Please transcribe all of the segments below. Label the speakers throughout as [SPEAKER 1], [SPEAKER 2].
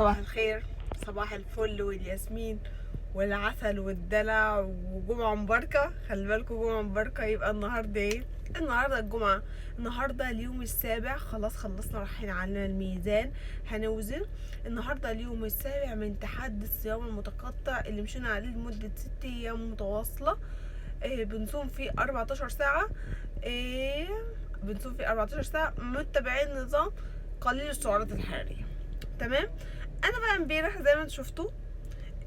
[SPEAKER 1] صباح الخير، صباح الفل والياسمين والعسل والدلع، وجمعة مباركة. خلي بالكم جمعة مباركة. يبقى النهاردة ايه؟ النهاردة الجمعة، النهاردة اليوم السابع. خلاص خلصنا، رايحين على الميزان هنوزن. النهاردة اليوم السابع من تحدي الصيام المتقطع اللي مشينا عليه لمدة 6 ايام متواصلة. بنصوم فيه 14 ساعة، بنصوم فيه 14 ساعة متبعين نظام قليل السعرات الحرارية. تمام. انا بقى امبارح زي ما انتم شفتوا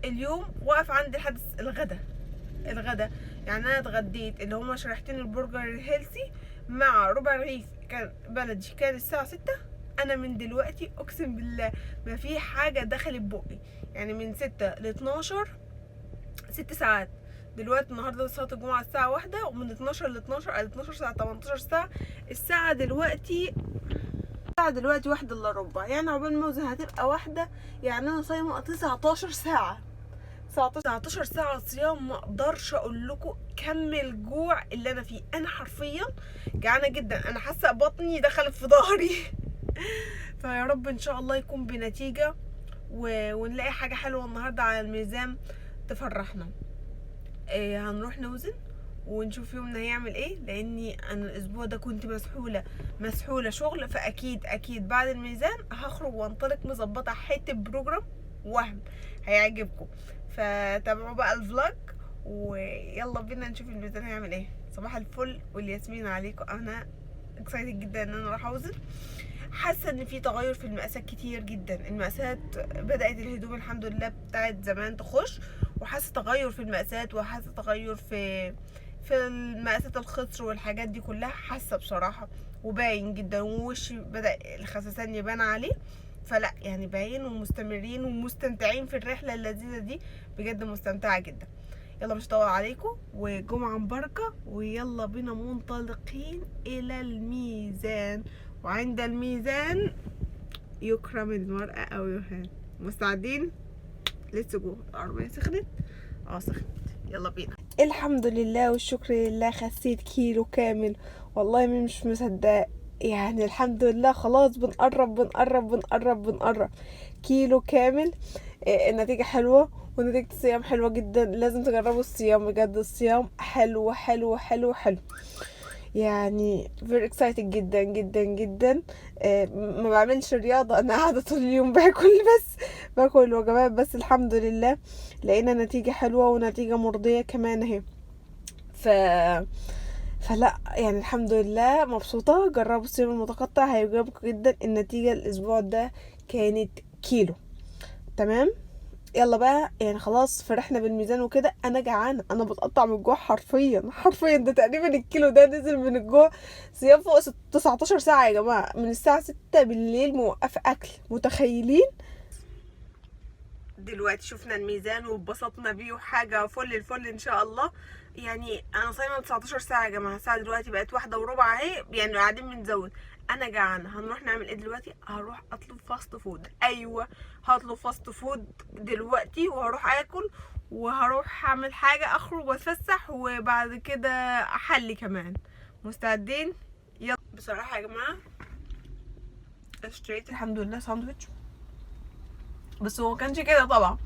[SPEAKER 1] اليوم واقف عندي لحد الغدا. الغدا يعني انا اتغديت اللي هما شريحتين البرجر ال healthy مع ربع رغيف كان بلدي، كان الساعة 6. انا من دلوقتي اقسم بالله ما في حاجة دخلت بقي، يعني من 6 ل 12 6 ساعات. دلوقتي النهارده صلاة الجمعة الساعة 1، ومن 12 ل 12 على 12 ساعة 18 ساعة. الساعة دلوقتي، الساعة دلوقتي 1:45، يعني عقبال ما اوزن هتبقى 1. يعني انا صايمة 19 ساعة، 19 ساعة صيام. ما اقدرش اقول لكم كم الجوع اللي انا فيه. انا حرفيا جعانة جدا، انا حاسة بطني دخلت في ظهري. فيا رب ان شاء الله يكون بنتيجة ونلاقي حاجة حلوة النهاردة على الميزان تفرحنا. هنروح نوزن ونشوف يومنا هيعمل ايه، لاني انا الاسبوع ده كنت مسحولة مسحولة شغل، فاكيد اكيد بعد الميزان هخرج وانطلق مظبطة حتة program وهم هيعجبكم. فتابعوا بقى ال vlog ويلا بينا نشوف الميزان هيعمل ايه. صباح الفل والياسمين عليكم. انا excited جدا ان انا راح اوزن. حاسه ان في تغير في المقاسات كتير جدا. المقاسات بدات الهدوم الحمد لله بتاعت زمان تخش، وحاسه تغير في المقاسات، وحاسه تغير في المقاسات الخصر والحاجات دي كلها، حاسه بصراحة وباين جدا، ووشي بدا الخسسان يبان عليه. فلا يعني باين، ومستمرين ومستمتعين في الرحلة اللذيذة دي، بجد مستمتعه جدا. يلا مش هطول عليكم، وجمعه مباركة، ويلا بينا منطلقين الى الميزان. وعند الميزان يكرم المرأة أو يهان. مستعدين؟ let's go. العربية سخنت؟ سخنت، يلا بينا. الحمد لله والشكر لله، خسيت كيلو كامل والله مش مصدقة يعني. الحمد لله خلاص بنقرب بنقرب بنقرب بنقرب كيلو كامل. النتيجة حلوة ونتيجة الصيام حلوة جدا. لازم تجربوا الصيام بجد، الصيام حلو حلو حلو حلو، يعني very excited جدا جدا جدا. ما بعملش رياضة، انا قاعدة طول اليوم باكل بس، باكل وجبات بس. الحمد لله لقينا نتيجة حلوة ونتيجة مرضية كمان اهي. فلا يعني الحمد لله مبسوطة. جربوا الصيام المتقطع هيعجبكم جدا. النتيجة الاسبوع ده كانت كيلو. تمام. يلا بقى يعني خلاص فرحنا بالميزان وكده. انا جعانة، انا بتقطع من الجوع حرفيا حرفيا. ده تقريبا الكيلو ده نزل من الجوع. صيام فوق 19 ساعة يا جماعة، من الساعة 6 بالليل موقفه اكل، متخيلين؟ دلوقتي شفنا الميزان واتبسطنا بيه وحاجه فل الفل ان شاء الله. يعني انا صايمه 19 ساعة يا جماعة، الساعة دلوقتي بقت 1:15 اهي، يعني قاعدين بنزود. انا جعانة، هنروح نعمل ايه دلوقتي؟ هروح اطلب fast food. ايوه هطلب fast food دلوقتي، وهروح اكل، وهروح اعمل حاجة، اخرج واتفسح، وبعد كده احلي كمان. مستعدين؟ يلا. بصراحة يا جماعة اشتريت الحمد لله ساندويتش، بس هو ما كانش كده طبعا،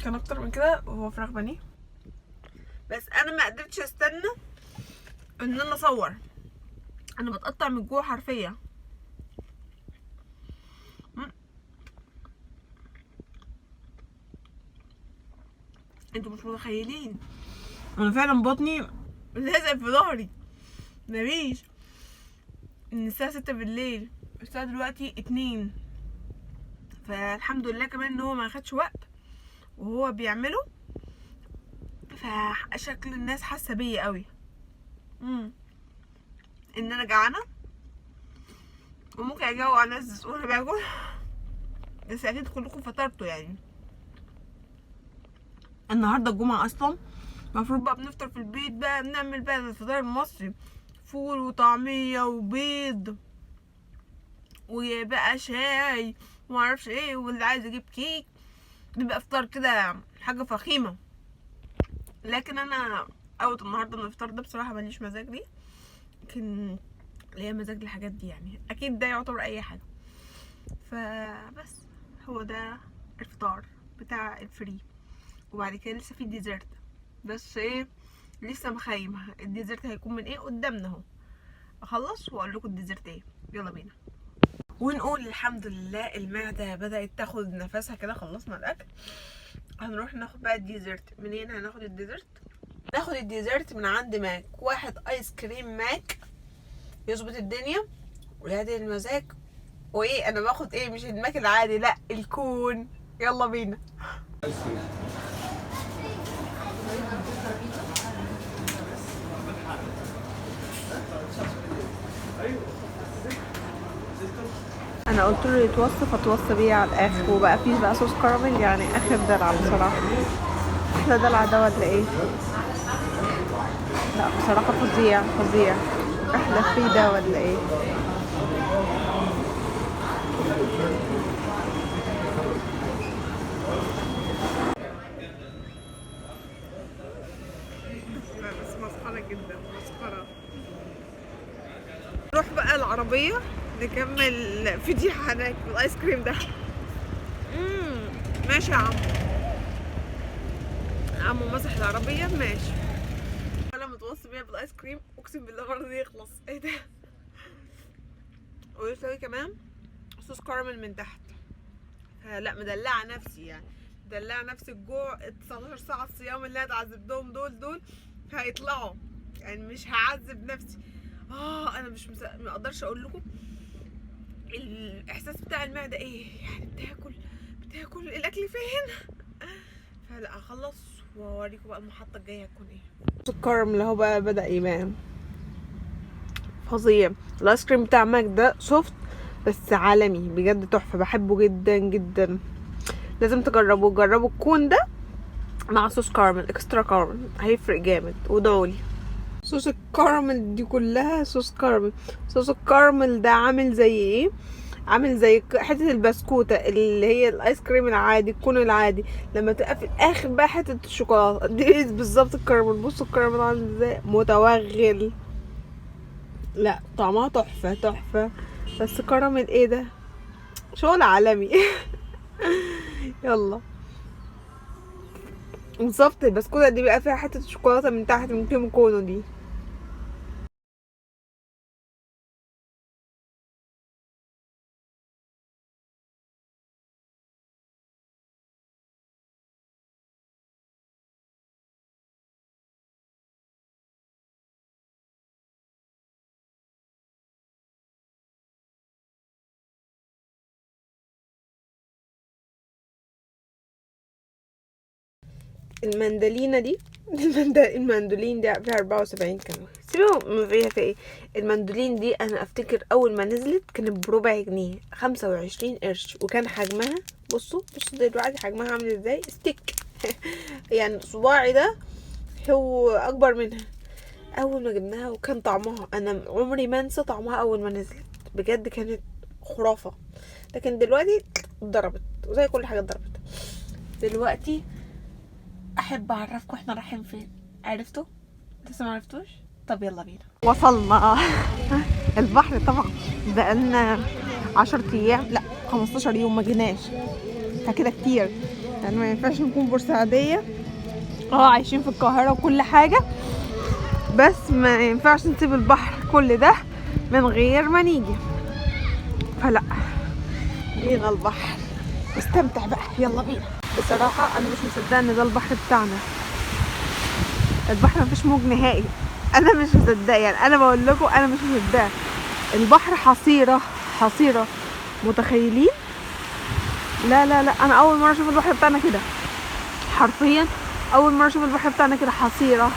[SPEAKER 1] كان اكتر من كده، وهو فراخ بانيه. بس انا ما قدرتش استنى ان انا اصور، انا بتقطع من الجوع حرفيا. انتوا مش متخيلين، انا فعلا بطني لازق في ظهري، مفيش. من الساعة 6 بالليل، الساعة دلوقتي 2. فالحمد لله كمان ان هو ما خدش وقت وهو بيعمله، فشكل الناس حاسة بيا قوي ان انا جعانة، وممكن اجوع ناس وانا باكل، بس اكيد كلكم فطرتوا. يعني النهارده الجمعة اصلا، المفروض بقى بنفطر في البيت، بقى بنعمل بقى الفطار المصري، فول وطعمية وبيض وبقى شاي ومعرفش ايه، واللي عايز يجيب كيك، بيبقى فطار كده حاجة فخيمة. لكن انا out النهارده من الفطار ده بصراحة، ماليش مزاج ليه، لكن ليا مزاج للحاجات دي، يعني اكيد ده يعتبر اي حاجة. فبس هو ده الفطار بتاع ال free، وبعد كده لسه في dessert، بس ايه لسه مخيمه ال dessert هيكون من ايه قدامنا اهو. اخلص واقول لكم ال dessert ايه. يلا بينا. ونقول الحمد لله المعدة بدات تاخد نفسها كده، خلصنا الاكل. هنروح ناخد بقى ال dessert. منين هناخد ال dessert؟ ناخد ال dessert من عند ماك. واحد ايس كريم ماك يظبط الدنيا ويهدي المزاج. وايه انا باخد ايه؟ مش الماك العادي، لا ال cone. يلا بينا. انا قلت له يتوصى فتوصى بيه على الاخر، وبقى فيه بقى صوص كراميل، يعني اخر دلع بصراحة. احلى دلع ده ولا ايه؟ لا بصراحة فظيع فظيع. احلى free ده ولا ايه؟ بس مسخرة جدا، مسخرة. نروح بقى العربية نكمل فضيحة هناك بالايس كريم ده. ماشي يا عمو. عمو مسح العربية، ماشي. انا متوصي بيها بالايس كريم، اقسم بالله ما رضي يخلص. ايه ده؟ ويساوي كمان صوص كراميل من تحت. لا مدلعه نفسي يعني، مدلعه نفسي. الجوع 19 ساعة الصيام اللي انا اتعذبتهم دول هيطلعوا يعني، مش هعذب نفسي. انا مش ما اقدرش اقول لكم الاحساس بتاع المعدة ايه يعني، بتاكل الاكل فين. فلا هخلص واوريكم بقى المحطة الجاية هتكون ايه. الكراميل اهو بقى بدا يبان فظيع. الايس كريم بتاع ماك ده soft بس عالمي بجد، تحفة، بحبه جدا جدا. لازم تجربوه. جربوا ال cone ده مع صوص كراميل، extra كراميل، هيفرق جامد. وادعولي. صوص الكراميل دي كلها صوص كراميل. صوص الكراميل ده عامل زي ايه؟ عامل زي حتة البسكوته اللي هي الايس كريم العادي، ال cone العادي، لما تبقى في الاخر بقى حتة الشوكولاتة دي بالظبط الكراميل. بصوا الكراميل عامل ازاي، متوغل. لا طعمها تحفة تحفة، بس كراميل ايه ده، شغل عالمي. يلا بالظبط البسكوته دي بقى فيها حتة شوكولاتة من تحت من كيم كونو دي. المندلينة دي المندولين دي فيها 74 كالوري. سيبوا ما فيها في ايه. المندولين دي انا افتكر اول ما نزلت كانت بربع جنيه، 25 قرش، وكان حجمها بصوا دلوقتي حجمها عامل ازاي، ستيك. يعني صباعي ده هو اكبر منها. اول ما جبناها وكان طعمها، انا عمري ما انسى طعمها اول ما نزلت، بجد كانت خرافة. لكن دلوقتي اتضربت، وزي كل حاجة اتضربت. دلوقتي احب اعرفكم احنا رايحين فين. عرفتوا؟ لسه ما عرفتوش؟ طب يلا بينا. وصلنا البحر. طبعا بقالنا 10 ايام، لا 15 يوم ما جيناش، فكده كتير يعني. ما ينفعش نكون بورسعيديه، عايشين في القاهرة وكل حاجة، بس ما ينفعش نسيب البحر كل ده من غير ما نيجي. فلا جينا البحر، استمتع بقى، يلا بينا. بصراحة أنا مش مصدقة إن ده البحر بتاعنا. البحر مفيش موج نهائي، أنا مش مصدقة يعني، أنا بقول لكم أنا مش مصدقة. البحر حصيرة حصيرة، متخيلين؟ لا لا لا، أنا أول مرة أشوف البحر بتاعنا كده، حرفيا أول مرة أشوف البحر بتاعنا كده حصيرة.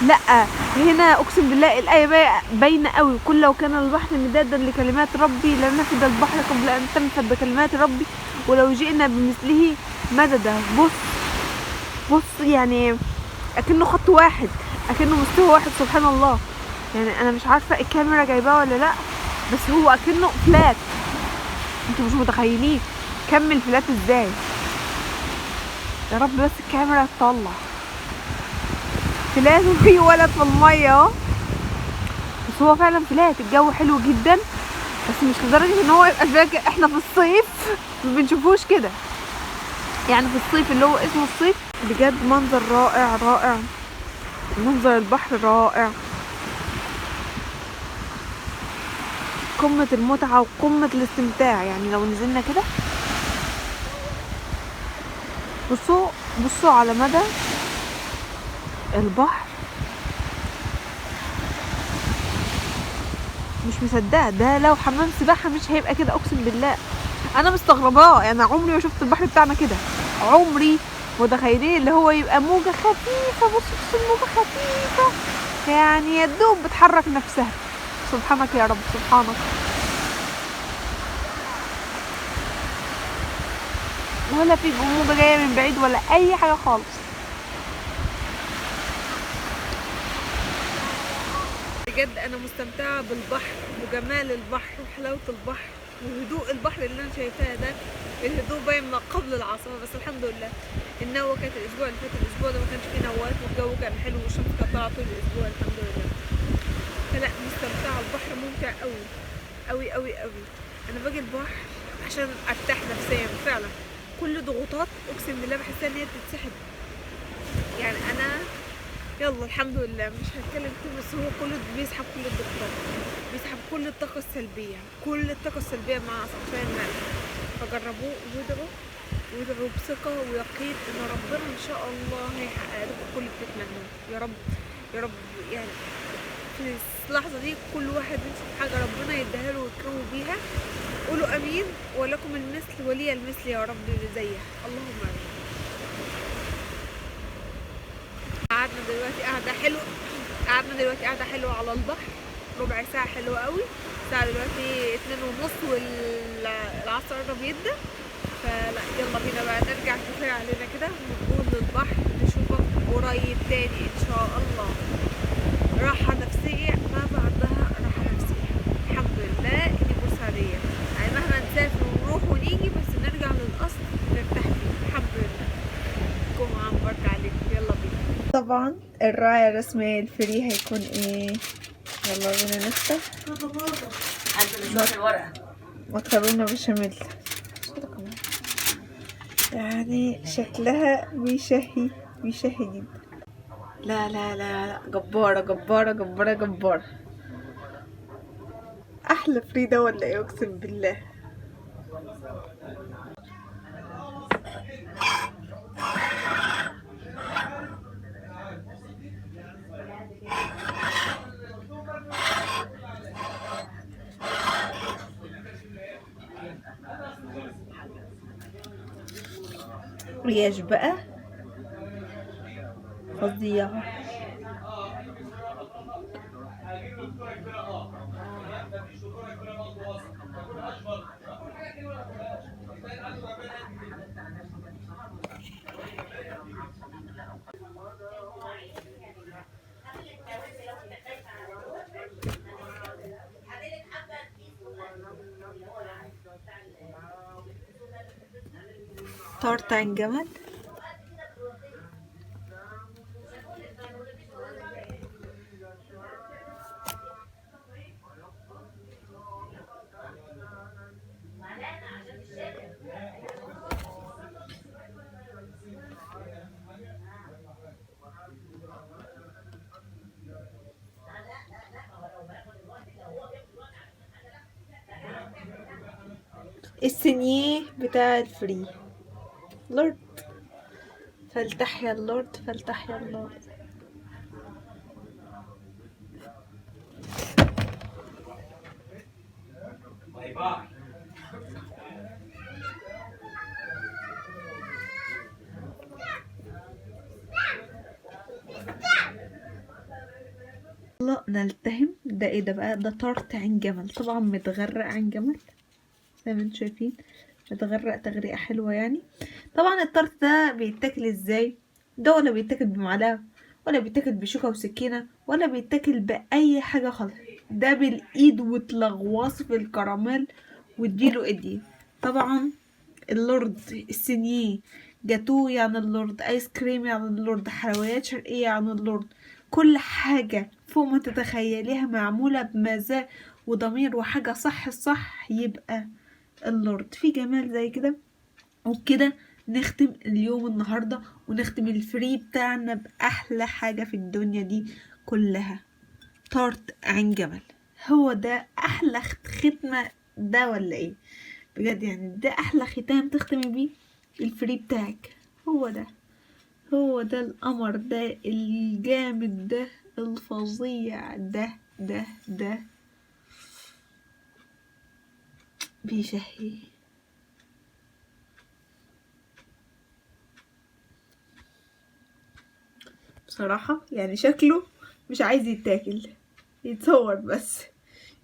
[SPEAKER 1] لا هنا أقسم بالله الآية باينة قوي. كل لو كان البحر مدادا لكلمات ربي لنفد البحر قبل أن تنفد بكلمات ربي ولو جئنا بمثله مددا. بص بص، يعني اكنه خط واحد، اكنه مستوى واحد، سبحان الله. يعني انا مش عارفه الكاميرا جايباه ولا لا، بس هو اكنه فلات. انتوا مش متخيلين كم الفلات ازاي. يا رب بس الكاميرا تطلع فلات. وفي ولد في المية اهو، بس هو فعلا فلات. الجو حلو جدا، بس مش لدرجة ان هو يبقى فاكر احنا في الصيف ما بنشوفوش كده. يعني في الصيف اللي هو اسمه الصيف. بجد منظر رائع رائع، منظر البحر رائع، قمة المتعة وقمة الاستمتاع. يعني لو نزلنا كده بصوا بصوا على مدى البحر، مش مصدقه ده لو حمام سباحة مش هيبقى كده، اقسم بالله انا مستغرباه. يعني عمري ما شفت البحر بتاعنا كده، عمري متخيلين اللي هو يبقى موجه خفيفة. بصوا بصوا الموجه خفيفة، يعني يا دوب بتحرك نفسها. سبحانك يا رب سبحانك. ولا في موجه جاية من بعيد ولا اي حاجة خالص. بجد انا مستمتعه بالبحر وجمال البحر وحلاوة البحر وهدوء البحر اللي انا شايفاه ده. الهدوء باين ما قبل العاصفة، بس الحمد لله النوة كانت الاسبوع اللي فات، الاسبوع ده ما كانش فيه نوات والجو كان حلو والشمس كانت طالعه طول الاسبوع الحمد لله. فلا مستمتعه، البحر ممتع قوي قوي قوي قوي. انا باجي البحر عشان ارتاح نفسيا فعلا، كل ضغوطات اقسم بالله بحسها ان هي بتتسحب. يعني انا يلا الحمد لله مش هتكلم كتير، بس هو كله بيسحب كل الضغوطات، بيسحب كل الطاقة السلبية، كل الطاقة السلبية مع صفان الملح. فجربوه وادعوا، وادعوا بثقة ويقين ان ربنا ان شاء الله هيحقق لكم كل اللي بتتمنوه يا رب يا رب. يعني في اللحظة دي كل واحد نفسه في حاجة ربنا يديها له ويكرمه بيها، قولوا امين ولكم المثل ولي المثل يا رب زيها، اللهم امين. قعدنا دلوقتي قعدة حلوة، قعدنا دلوقتي قعدة حلوة على البحر، ربع ساعة حلوة قوي. الساعة دلوقتي 2:30 والعصر قرب يبدأ، فلا يلا بينا بقى نرجع. كفاية علينا كده ونقول للبحر نشوفك قريب تاني ان شاء الله. راحة نفسية ما بعدها راحة نفسية، الحمد لله اني بورسعيدية. يعني مهما نسافر ونروح ونيجي بس نرجع للأصل نرتاح فيه الحمد لله. جمعة مباركة عليكم، يلا بينا. طبعا الراعي الرسمي الفري هيكون ايه؟ يلا بينا نفتح مكرونة بشاميل. يعني شكلها بيشهي بيشهي جدا. لا لا لا لا، جبارة جبارة جبارة جبارة. أحلى فريدة ولا ايه؟ أقسم بالله. رياش بقى فظيعة. تورتة عن جمل. السنية بتاع الفري لورد، فلتحيا اللورد فلتحيا اللورد. يلا نلتهم. ده ايه ده بقى؟ ده تارت عين جمل، طبعا متغرق عين جمل زي ما انتم شايفين، متغرق تغريقه حلوة. يعني طبعا التارت ده بيتاكل ازاي؟ ده ولا بيتاكل بمعلقه ولا بيتاكل بشوكة وسكينة ولا بيتاكل باي حاجة خالص، ده بالايد وتلغوص في الكراميل واديله ادي. طبعا اللورد السنية جاتو يعني اللورد، ايس كريم يعني اللورد، حلويات شرقية يعني اللورد، كل حاجة فوق ما تتخيليها معمولة بمزاج وضمير وحاجه صح الصح يبقى اللورد. في جمال زي كده. وبكده نختم اليوم النهاردة ونختم ال free بتاعنا بأحلى حاجة في الدنيا دي كلها، تارت عين جمل. هو ده أحلى ختمة ده ولا ايه؟ بجد يعني ده أحلى ختام تختمي بيه ال free بتاعك. هو ده، هو ده القمر ده الجامد ده الفظيع ده ده ده بيشهي. بصراحة يعني شكله مش عايز يتاكل، يتصور بس.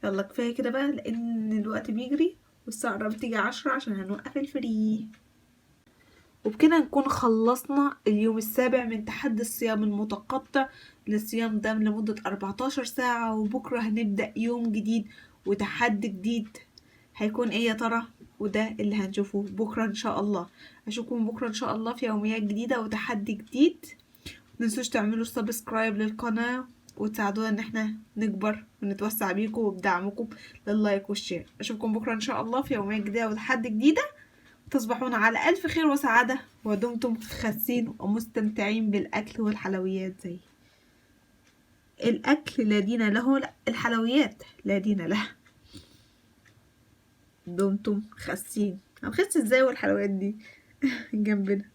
[SPEAKER 1] يلا كفاية كده بقى لأن الوقت بيجري والساعة قربت تيجي 10 عشان هنوقف ال free. وبكده نكون خلصنا اليوم السابع من تحدي الصيام المتقطع للصيام ده لمدة 14 ساعة. وبكرة هنبدأ يوم جديد وتحدي جديد، هيكون ايه يا ترى؟ وده اللي هنشوفه بكرة ان شاء الله. اشوفكم بكرة ان شاء الله في يوميات جديدة وتحدي جديد. متنسوش تعملوا subscribe للقناة وتساعدونا ان احنا نكبر ونتوسع بيكم وبدعمكم لل like وال share. اشوفكم بكرة ان شاء الله في يوميات جديدة وتحدي جديدة. تصبحون على ألف خير وسعادة، ودمتم خاسين ومستمتعين بالأكل والحلويات. زي الأكل لا دين له، لا الحلويات لا دين لها. دمتم خاسين. هنخس ازاي والحلويات دي جنبنا؟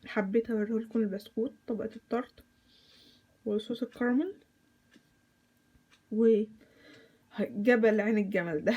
[SPEAKER 1] حبيت اوريهولكم البسكوت، طبقة التارت وصوص الكراميل وجبل عين الجمل ده.